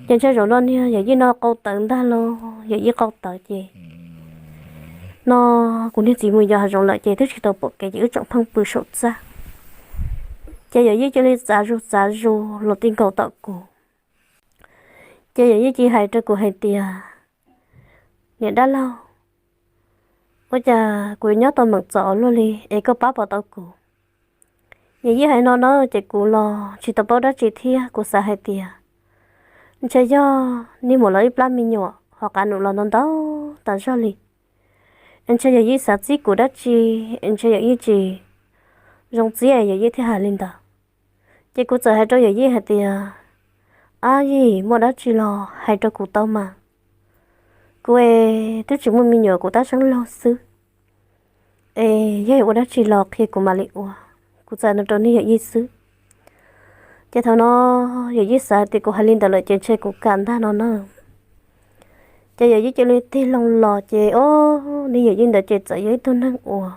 Ces ntshai zaum no niag yawm yij no qau tawv ntag lauj, yawm yij qau tawv ces no kuv niag txiv mus yos hav zoov lawm ces twb tsis tau pom kev ces wb tseem pheej pw saum txaj. Ces yawm yij cia li txav zus txav zus los ti nkaus tom kuv. Ces yawm yij cia li hais rau kuv hais tias, niam dab laug, ua cas kuv yuav nyob tau meem txom luaj li es koj pab puas tau kuv? Yawm yij hais no na ces kuv los tsis tau paub dab tsi thiab kuv xav hais tias ntshe yog niag muam lawv ib plab me nyuam ho qav num los ntau ntau tas zog li. Ntshe yawm yij xav txib kuv dab tsi, ntshe yawm yij tsis zoo txiab yawm yij thiaj hais li ntawd. Ces kuv txawm hais rau yawm yij hais tias, ab yij, muaj dab tsi los hais rau kuv tau mas. Kuv es twb tsis muaj me nyuam kuv tab seeb laug xwb, es yog ua dab tsi los qhia kuv mam li ua. Kuv txawm no rau niag yawm yij xwb. Ces thaum no yawm yij xav tias kuv hais li ntawd lawm ces ntshe kuv kam ntag no na. Ces yawm yij cia li tig loo los ces o, niag yawm yij ntawd ces txawm yog ib tug neeg uas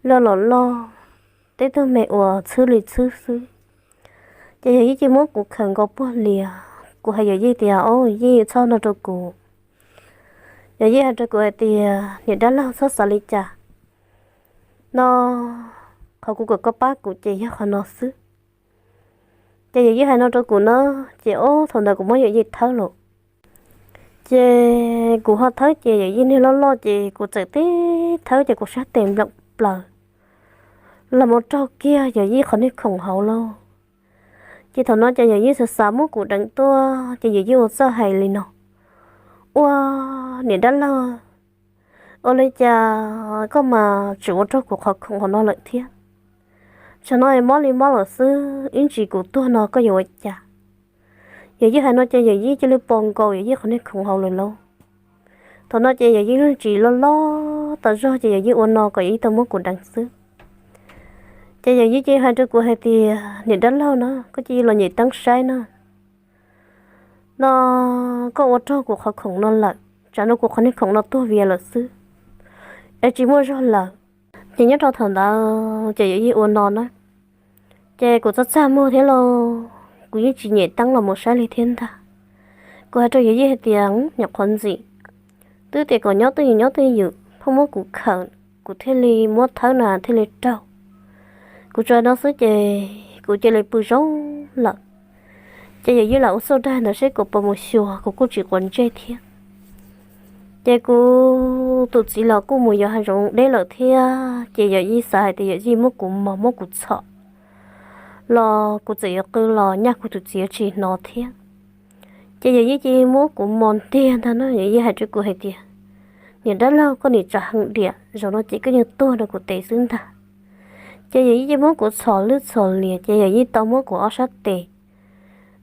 loj los loj, tib tug me uas txhwb li txhwb xwb. Ces yawm yij cia li muab kuv khawm nkaus puag lias, kuv hais yawm yij tias, o, yij txhob no rau kuv. Yawm yij hais rau kuv hais tias, niam dab laug txhob xav li cas no, qhov kuv kom koj pab kuv ces yog qhov no xwb. Ces yawm yij hais no rau kuv na, ces o, thaum ntawd kuv muab yawm yij thawb lawm. Ces kuv ho thawb ces yawm yij niag loj loj ces kuv txawm tib thawb ces kuv sab tes npleem plaws los mus raug kiag yawm yij qhov niag khoom hauv lauj. Ces thaum no ces yawm yij xav xav muab kuv deev tuaj ces yawm yij ua txawj hais li no, ua, niam dab laug, ua li cas koj mas tseem ua raug kuv qhov khoom hauv no lawm thiab? Tsam no es mob li mob lawm xwb, ib ntsis kuv tuag no koj yuav ua cas? Yawm yij hais no ces yawm yij cia li pos nkaus yawm yij qhov niag khoom hauv lawm lauj. Thaum no ces yawm yij lub tsis loj loj tas zog ces yawm yij ua no kom yawm yij tau muab kuv deev xwb. Ces yawm yij cia li hais rau kuv hais tias, niam dab laug na, koj cia li los nyem teeb saib na, no koj ua raug kuv qhov khoom no lawm, tsam no kuv qhov niag khoom no tuag vias lawm xwb, es tsis muaj zog lawm. Ces nyob rau thaum ntawd ces yawm yij ua no na, ces kuv txaj txaj muag thiab lauj, kuv yeej tsis nyem teeb los mus saib li thiab ntag. Kuv hais rau yawm yij hais tias, nyuam qhuav ntxim, twb tias kom nyob twj ywm nyob twj ywm, pheej muab kuv khawm, kuv thiaj li muab thawb na thiaj li raug. Kuv tsuas no xwb ces kuv cia li pw zoo lawm. Ces yawm yij lam ua xauj dag ntawd seb kuv puas mus xyuas, kuv kuj tsis quav ntsej thiab. Ces kuv tus txiv los kuj mus yos hav zoov deb lawm thiab, ces yawm yij xav hais tias yawm yij muab kuv mos muab kuv txhom los kuv txawm yuav qw los nyaj kuv tus txiv yuav tsis hnov thiab. Ces yawm yij cia li muab kuv mos ntiag ntag no, yawm yij hais rau kuv hais tias, niam dab laug, koj nim tsam heev diam, zaum no ces koj yeej tuag rau kuv tes xwb ntag. Ces yawm yij cia li muab kuv txhom lwj txhom liam, ces yawm yij tau muab kuv ob sab tes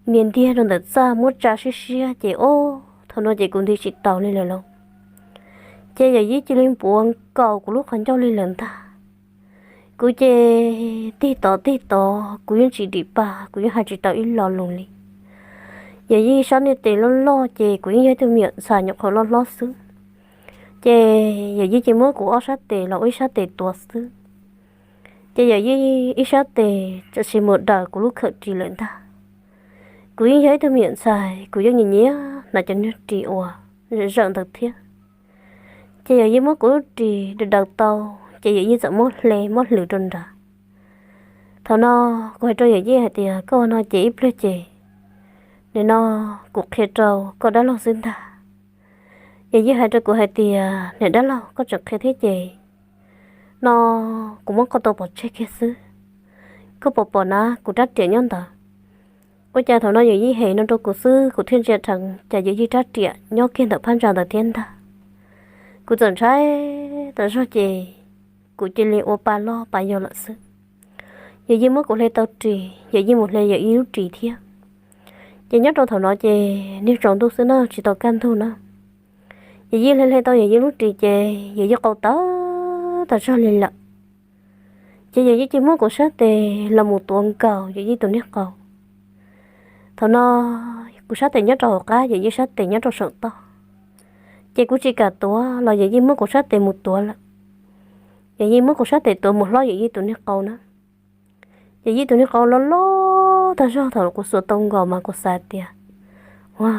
nias ntiag rau ntawm txaj muab tsa siab siab, ces o, thaum no ces kuv nti tsis taus li lawm lauj. Ces yawm yij cia li npuav nkaus kuv lub qhov ncauj li lawm ntag. Kuv ces tig tod tig tod, kuv yeej tsis dim pa, kuv yeej hais tsis tau ib lo lus li. Yawm yij sab niag tes loj loj ces kuv yeej yog ib tug me nyuam ntxhais nyuam qhuav loj hlob xwb. Ces yawm yij ces muab kuv ob sab tes los ua ib sab tes tuav xwb. Ces yawm yij ib sab tes tam sim mus daws kuv lub khawm ris lawm ntag. Kuv yeej yog ib tug me nyuam ntxhais, kuv yeej nyiam nyiam hnav cov niag ris uas zawm zawm ntawd thiab. Ces yawm yij muab kuv lub ris daws daws tau, ces yawm yij txawm muab hle muab hlwv rau nrad. Thaum no kuv hais rau yawm yij hais tias, koj ua no ces ib pliag ces nim no kuv qhia rau koj dab laug xwb ntag. Yawm yij hais rau kuv hais tias, niam dab laug, koj tseem qhia thiab ces no kuv muab koj tau pov tseg kiag xwb. Koj puas pom na kuv rab riam nyob ntawd? Ua cas thaum no yawm yij hem no rau kuv xwb kuv thiaj ntsia dheev cas yawm yij rab riam nyob kiag ntawm phab ntsa ntawd thiab ntag. Kuv txawm ntshai tas zog ces kuv cia li ua pa loj pa yau lawm xwb. Yawm yij muab kuv hle tau ris, yawm yij mus hle yawm yij lub ris thiab. Ces nyob rau thaum no ces niag tsaus ntuj xwb na, tsis tau kaj ntug na. Yawm yij hle hle tau yawm yij lub ris ces yawm yij qau tawv tas zog li lawm. Ces yawm yij cia li muab kuv sab tes los mus tuav nkaus yawm yij tus niag qau. Thaum no kuv sab tes nyob rau hauv qab, yawm yij sab tes nyob rau saum toj. Ces kuv tsis kam tuav los yawm yij muab kuv sab tes mus tuav lawm. Yawm yij muab kuv sab tes tuav mus hlob yawm yij tus niag qau na. Yawm yij tus niag qau loj loj tag zog, thaum kuv xuas tau nkaus mas kuv xav tias Ua,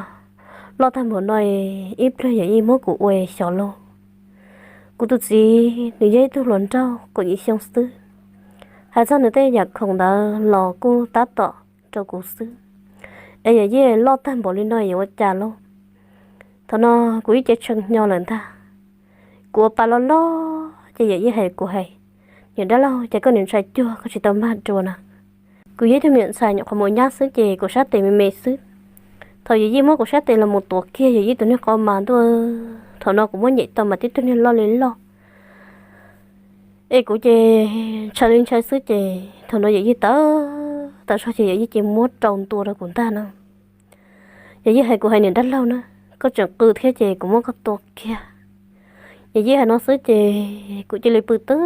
loj tag npaum no, ib pliag Yawm Yij muab kuv ua xyov lauj. Kuv tus txiv nws yog ib tug hluas nraug kaum yim xyoo xwb, hais txog nws tej yam khoom ntawd los kuj tab tom rau kuv xwb. Es Yawm Yij loj tag npaum li no yuav ua cas lauj? Thaum no kuv ib ce tshee hnyo lawm ntag. Kuv ua pa loj loj ces Yawm Yij hais kuv hais, Niam dab laug, ces koj niam ntshai cuag koj tsis tau mag dua na. Kuv yog ib tug me nyuam ntxhais nyuam qhuav mus nyab xwb ces kuv sab tes me me xwb. Thaum Yawm Yij muab kuv sab tes los mus tuav kiag Yawm Yij tus niag qau mas ntuj, thaum no kuv muab nyem tau mas tib tug niag loj li loj. Es kuv ces ntshai li ntshai xwb ces thaum no Yawm Yij tawv tawv zog ces Yawm Yij ces muab rau ntua rau kuv ntag na. Yawm Yij hais kuv hais, Niam dab laug na, koj tseem qw thiab ces kuv muab koj tua kiag. Yawm Yij hais no xwb ces kuv cia li pw twb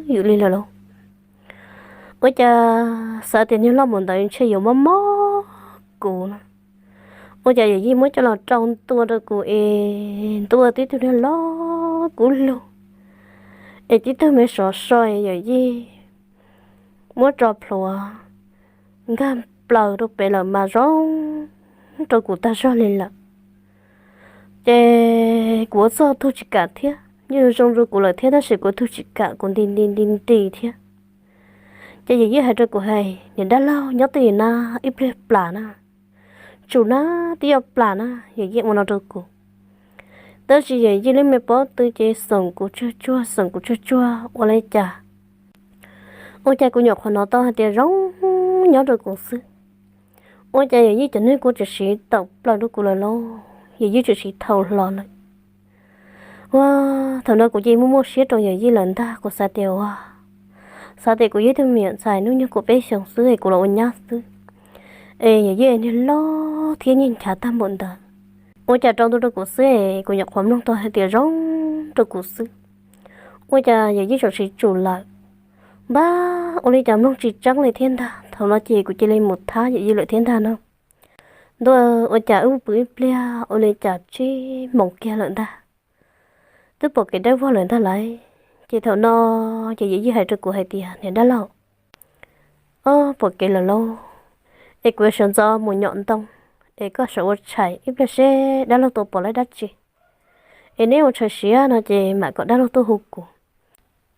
ywm li lawm lauj. Ua cas xav tias niag loj mus ntawd ntshe yuav mob mob kuv no. Ua cas Yawm Yij muab coj los rau ntua rau kuv es ntua tib tug niag loj kub lug, es tib tug me sov so Yawm Yij muab tso plhuav nkag plaws rau pem lawm mas zoo rau kuv tag zog li lawm. Ces kuv ua txuj tug tsis kam thiab, yeej zoo zoo rau kuv lawm thiab tab sis kuv tug tsis kam, kuv nti nti nti nti thiab. Ces Yawm Yij hais rau kuv hais, Niam dab laug, nyob twj ywm na, ib pliag plam na, tsum na, twb yuav plam na, Yawm Yij ua no rau kuv. Tab sis Yawm Yij lub me pob tw ces xoom kuv tsuag tsuag xoom kuv tsuag tsuag ua li cas, ua cas kuv nyuam qhuav hnov tau hais tias zoo nyob rau kuv xwb. Ua cas Yawm Yij cov niag kua tseem siv tawm plaws rau kuv lawm lauj, Yawm Yij tseem siv thaum hlo lawm. Ua, thaum no kuv cia li muaj muaj siab rau Yawm Yij lawm ntag, kuv xav tias ua, xav tias kuv yog ib tug me nyuam ntxhais hnub nyoog kaum peb xyoos xwb es kuv los ua nyab xwb, es Yawm Yij niag loj thiab nyiag nchav tag npaum ntawd. Ua cas rau ntua rau kuv xwb es kuv nyuam qhuav mloog tau hais tias zoo rau kuv xwb. Ua cas Yawm Yij tseem siv tsum lawm. Npab, ua li cas mloog tsis tseeb li thiab ntag. Thaum no ces kuv cia li mus thab Yawm Yij lawm thiab ntag no. Ntuj, ua cas wb pw ib pliag ua li cas tsib moos kiag lawm ntag. Twb pom kev dawb vog lawm ntag lauj. Ces thaum no ces Yawm Yij hais rau kuv hais tias, Niam dab laug, ob pom kev lawm lauj, es kuv yuav sawv ntxov mus nyom ntoo, es koj sawv ua tshais ib pliag seb dab laug tua pom dab tsi, es neb ua tshais siav no ces mam kom dab laug tuaj hu kuv.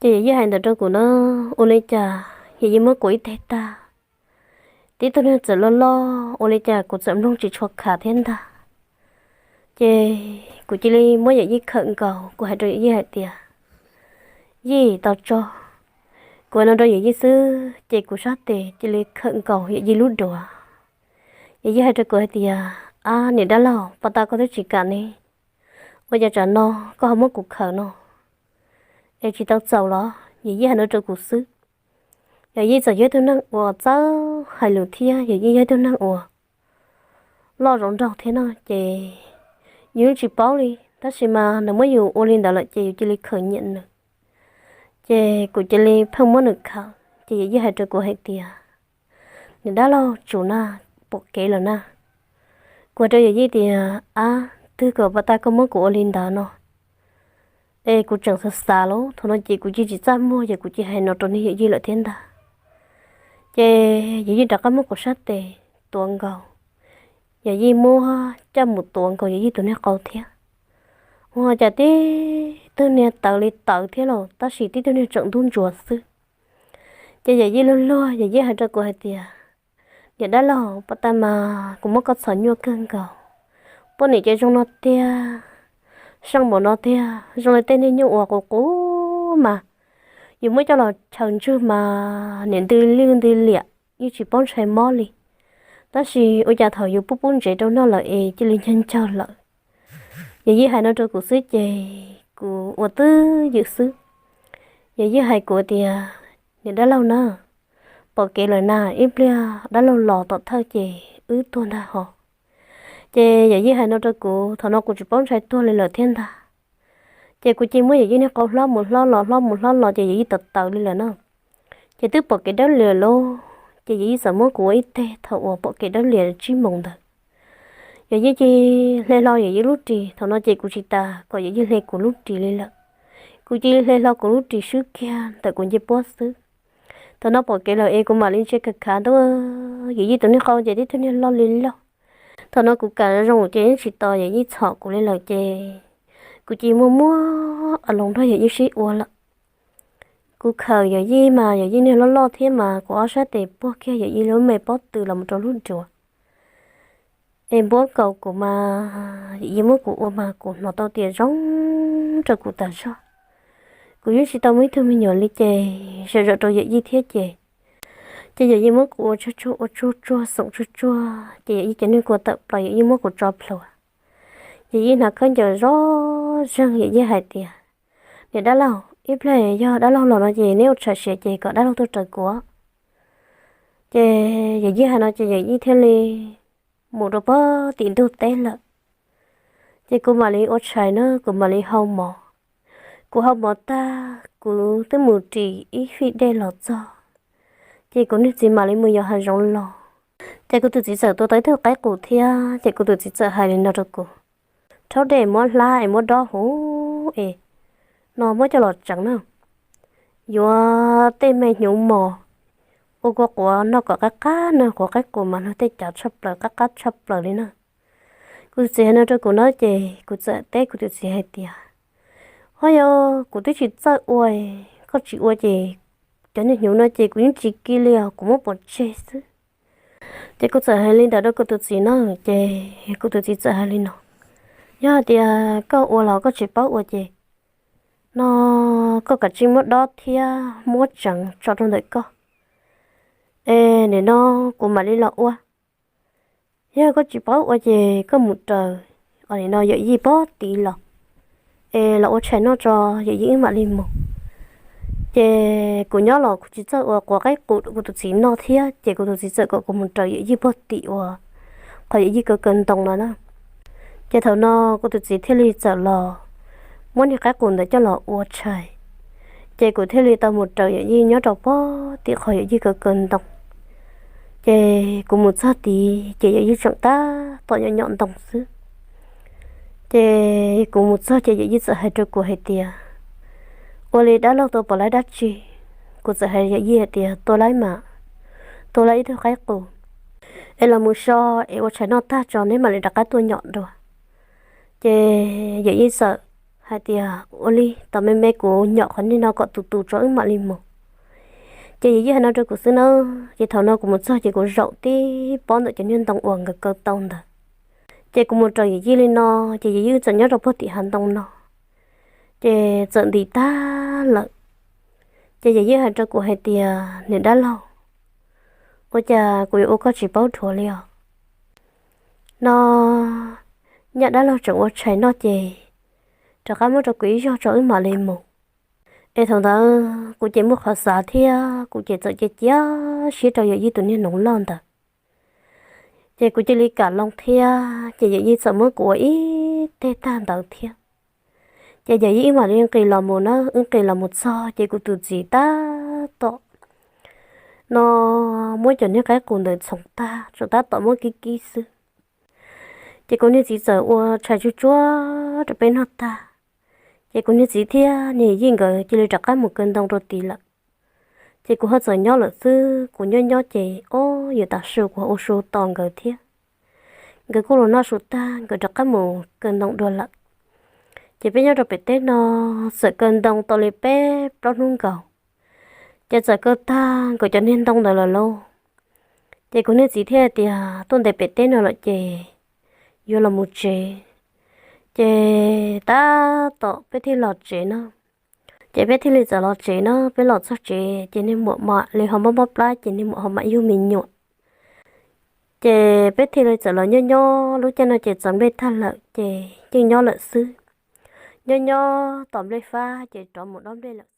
Ces Yawm Yij hais ntawd rau kuv no, ua li cas Yawm Yij muab kuv ib teg tag, tib tug niag txawm loj loj ua li cas kuv txawm mloog tsis tshua khav thiab ntag. Ces kuv cia li muab Yawm Yij khawm nkaus, kuv hais rau Yawm Yij hais tias, Yij, tau tso. Kuv hais no rau Yawm Yij xwb ces kuv sab tes cia li khawm nkaus Yawm Yij lub duav. Yawm Yij hais rau kuv hais tias, Ab niam dab laug, pos tas koj twb tsis kam ne, ua cas tsam no koj ho muab kuv khawm no, es tsis tau txaus los? Yawm Yij hais no rau kuv xwb. Yawm Yij txawm yog ib tug neeg uas txawj hais lus thiab Yawm Yij yog ib tug neeg uas loj zoo nraug thiab no ces yus yeej tsis paub li, tab sis mas nws muab yus ua li ntawd lawm ces yus cia li khawm nyiam nws. Ces kuv cia li pheej muab nws khawm ces Yawm Yij hais rau kuv hais tias, Niam dab laug, tsum na, pom kev lawm na. Kuv hais rau Yawm Yij tias, Ab, twb kom pos tas koj muab kuv ua li ntawd no, es kuv tseem xav xav lauj. Thaum no ces kuv cia tsis txaj muag ces kuv cia hais no rau niag Yawm Yij lawm thiab ntag. Ces Yawm Yij rov qab muab kuv sab tes tuav nkaus, Yawm Yij muab coj mus tuav nkaus Yawm Yij tus niag qau thiab. Ua cas tib tug niag tawv li tawv thiab los tab sis tib tug niag tseem ntub ntsuav xwb. Ces Yawm Yij luag luag, Yawm Yij hais rau kuv hais tias, Niam dab laug, pos tas mas kuv muab koj txhos nyuaj kawg nkaus. Poj niam ces zoo no tiag, seej npaum no tiag, zoo li tej niag nyuj uas qus qus mas yus muab coj los chaws ntswg mas niam ntws lwj ntws liam, yeej tsis paub ntshai mob li. Tab sis ua cas thaum yus pub pub ntsev rau noj lawm es cia li ncaug ncaug lawm. Yawm Yij hais no rau kuv xwb ces kuv ua twj ywm xwb. Yawm Yij hais kuv tias, Niam dab laug na, pom kev lawm na, ib pliag dab laug los tom thawj ces wb tuag ntag hos. Ces Yawm Yij hais no rau kuv, thaum no kuv tsis paub ntshai tuag li lawm thiab ntag. Ces kuv cia muab Yawm Yij niag qau hlob mus hlob los hlob mus hlob los ces Yawm Yij tawv tawv li lawm na. Ces twb pom kev dawb liam lauj, ces Yawm Yij txawm muab kuv ua ib teg thaum uas pom kev dawb liam tsib moos ntawd. Yawm Yij cia hle hlo Yawm Yij lub ris, thaum no ces kuv tsis tas kom Yawm Yij hle kuv lub ris li lawm. Kuv cia li hle hlo kuv lub ris swb kiag ntawm kuv ncej puab xwb. Thaum no pom kev lawm es kuv mam li ntsia khav khav ntuj, Yawm Yij tus niag qau ces tib tug niag loj li loj, Thaum no kuv kam zoo ces yeej tsis tos yawm yij txhom kuv li lawm ces kuv cia li muaj muab a loos nrog yawm yij sib ua lawm. Kuv khawm yawm yij mas yawm yij niag loj loj thiab mas kuv ob sab tes puag kiag yawm yij lub me pob tw los mus rau lub duav. Es npuab nkaus kuv mas yawm yij muab kuv ua mas kuv hnov tau tias zoo rau kuv tas zog. Kuv yeej tsis tau muaj ib tug me nyuam li ces sawv zaum rau yawm yij thiab ces, ces yawm yij muab kuv ua tsuag tsuag ua tsuag tsuag xoom tsuag tsuag ces yawm yij cov niag kua tawm plaws yawm yij muab kuv tso plhuav. Yawm yij hnav khaub ncaws zoj zeeg yawm yij hais tias, niam dab laug, ib pliag yog dab laug los no ces neb ua tshais siav ces kom dab laug tuaj raws kuv. Ces yawm yij hais no ces yawm yij thiaj li mus rau pem tim ntug teb lawm. Ces kuv mam li ua tshais na kuv mam li hau mov. Kuv hau mov tag kuv twb mus ris ib fij dej los txog, ces kuv niag txiv mam li mus yos hav zoov los. Ces kuv tus txiv txawm tua tau ib tug qaib qus thiab ces kuv tus txiv txawm hais li no rau kuv, rhaub dej muab hlab es muab dob huv es no muab coj los tseev na. Yuav tej me hnyuv mos ua kua quav noj kom qab qab na, quav qaib qus mas luag tej cav tshaj plaws qab qab tshaj plaws li na. Kuv tus txiv hais no rau kuv na ces kuv txawm teb kuv tus txiv hais tias, ho yog kuv twb tsis txawj ua, koj tsis ua ces cov niag hnyuv no ces kuv yeej tsis kis li os, kuv muab pov tseg xwb. Ces kuv txawm hais li ntawd rau kuv tus txiv na ces kuv tus txiv txawm hais li no, yog hais tias koj ua los koj tsis paub ua ces no koj kav tsij muab dob thiab muab tseev tso rau ntawm koj, es nim no kuv mam li los ua. Yog koj tsis paub ua ces koj mus raws, o nim no yawm yij pog tid los, es los ua tshais noj tso, yawm yij wb mam li mus. Ces kuv nyob los kuv tsis txawj ua quav qaib qus rau kuv tus txiv noj thiab ces kuv tus txiv txawm kom kuv mus raws yawm yij pog tim uas qhov yawm yij kaw kaw ntoo no na. Ces thaum no kuv tus txiv thiaj li txawm los muab niag qaib qus ntawd coj los ua tshais. Ces kuv thiaj li tau mus raws yawm yij nyob rau pog tim qhov yawm yij kaw kaw ntoo. Ces kuv mus txog tid ces yawm yij tseem tab tom nyom nyom ntoo xwb. Ces kuv mus txog ces yawm yij txawm hais rau kuv hais tias, ua li dab laug tua pom laib dab tsi? Kuv txawm hais yawm yij hais tias tua laib mas, tua laib ib tug qaib qus, es los mus so es ua tshais noj tag tso neb mam li rov qab tuaj nyom dua. Ces yawm yij txawm hais tias ua li tos me me kuv nyom qhov niag no kom tus tus tso wb mam li mus. Ces yawm yij hais no rau kuv xwb na. Ces thaum no kuv mus txog ces kuv zaum tib pob ntawm cov niag ntoo uas nkawd kaw tau ntawd. Ces kuv mus raws yawm yij li no, ces yawm yij txawm nyob rau pog tim hav ntoo no. Ces txawm ntim tag lawm. Ces yawm yij hais rau kuv hais tias niam dab laug, ua cas kuv yuav ua koj tsis paub dhuav li os? No nyaj dab laug tseem ua tshais noj ces rov qab muab rau kuv ib zaug tso wb mam li mus. Es thaum ntawd kuv ces muaj qhov xav thiab kuv ces txawm cia cia siab rau yawm yij tus niag noov loj ntawd. Ces kuv cia li kam loo thiab ces yawm yij txawm muab kuv ua ib teg tag ntawd thiab. Ces yawm yij wb mam li nqis los mus na, wb nqis los mus txog ces kuv tus txiv tab tom no muab cov niag qaib qus ntawd txhoov tag, tsuas tab tom muab kib kib xwb. Ces kuv niag txiv txawm ua tshais tsuag tsuag rau peb noj tag, ces kuv niag txiv thiab niag yij nkawd cia li rov qab mus kaw ntoo rau tid lawm. Ces kuv ho txawm nyob lawm xwb, kuv nyob nyob ces ob yam tav su kuv ho ua su tos nkawd thiab. Nkawd kuj los noj su tag nkawd rov qab mus kaw ntoo dua lawm. Ces peb nyob rau pem teb no txawm kaw ntoo tau li peb plaub hnub nkaus, ces txawm kaw tag nkawd cov niag ntoo ntawd lawm lauj. Ces kuv niag txiv thiaj tias tuaj ntev pem teb no lawm ces yuav los mus tsev. Ces tab tom peb thiaj los tsev na. Ces peb thiaj li txawm los tsev na, peb los txog tsev ces niag muam mam li ho mob mob plab ces niag muam ho mam yug me nyuam. Ces peb thiaj li txawm los nyob nyob, lub caij no ces txawm nplej tag lawm ces yeej nyob lawm xwb. Nyob nyob tom nplej fab ces rov mus dob nplej lawm.